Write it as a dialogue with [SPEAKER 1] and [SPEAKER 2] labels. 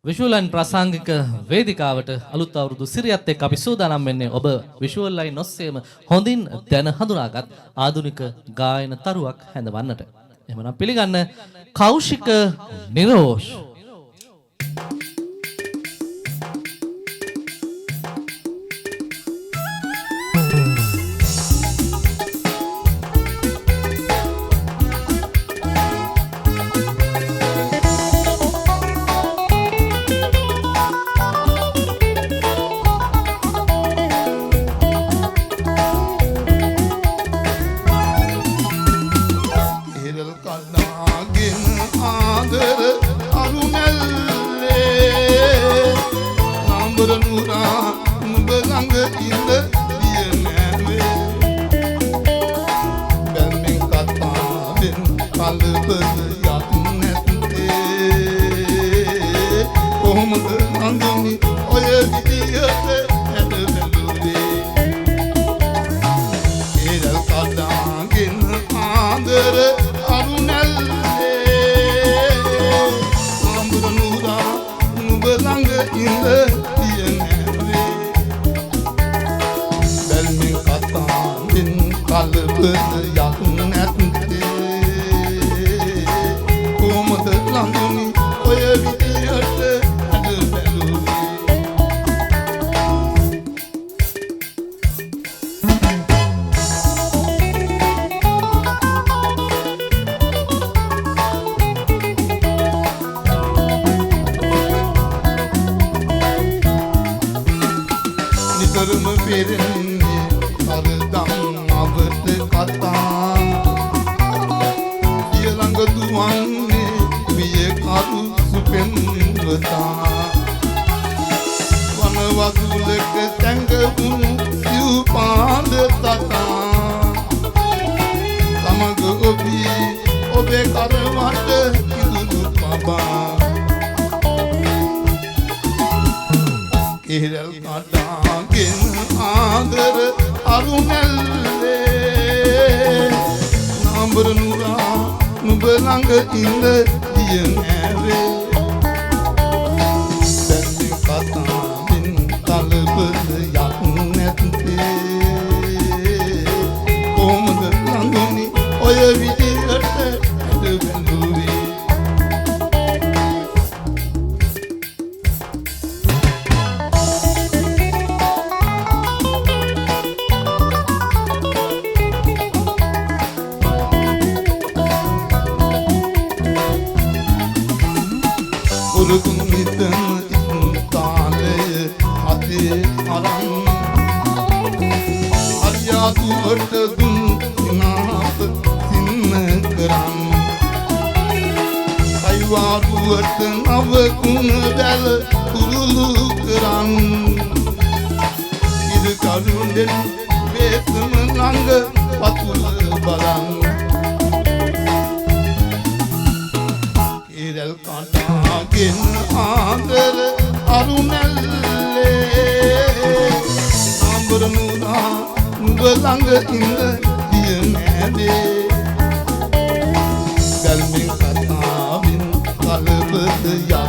[SPEAKER 1] Visual line ප්‍රාසංගික වේදිකාවට අලුත් අවුරුදු සිරියත් එක්ක අපි සූදානම් වෙන්නේ ඔබ විෂුවල් ලයින් ඔස්සේම හොඳින් දැන හඳුනාගත් ආධුනික ගායන තරුවක් හැඳවන්නට. එහෙමනම් පිළිගන්න කෞශික නිරෝෂ්.
[SPEAKER 2] කෙරල් කඩාගෙන ආදර අරුමැල්ලේ නම්බර නුරා නුඹ ළඟ ඉඳ දිය නෑවේ බැල්මෙන් කතාවෙන් කලබල යක් නැත්තේ කොහොමද නඳුනි ඔය විදියට ඇද බැලුවේ කෙරල් කඩාගෙන ආදර අරුණැල්ලේ නම්බර නුරා නුඹ ළඟ ඉඳ දිය නෑවේ බැල්මෙන් කතාවෙන් කලබල යක් නැත්තේ කොහොමද ළඟුනි ඔය විදියට ඇද බැලුවේ. නිතරම පෙරෙන්නේ කරදම් අවට කතා පිය ළඟ දුවන්නේ පිය කරු සුපෙන්වතා වනවදුලක සැඟවුණු සිව්පාද තතා සමග ඔබී ඔබේ කරවට කිදුළු පබා කෙරල් කඩාගෙන ආදර අරුමැල්ලේ නම්බර නුරා නුඹ ළඟ ඉඳ දිය නෑවේ බැල්මෙන් කතාවෙන් කලබල යක් නැත්තේ කොහොමද ළඟුනි ඔය විදියට ඇද බැලුවේ. උරුකුන් හිතන ඉස්තාලය අතේ අරන් අරියාදුවට දුන් සිනාත සින්න කරන් කයිවාරුවට නව කුණ වැල කුරුළු කරන් ඉර කරුණෙන් වේසම ළඟ පතුල බලන් කෙරල් කඩාගෙන ආදර අරුමැල්ලේ නම්බර නුරා නුඹ ළඟ ඉඳ දිය නෑවේ බැල්මෙන් කතාවෙන් කලබල යක්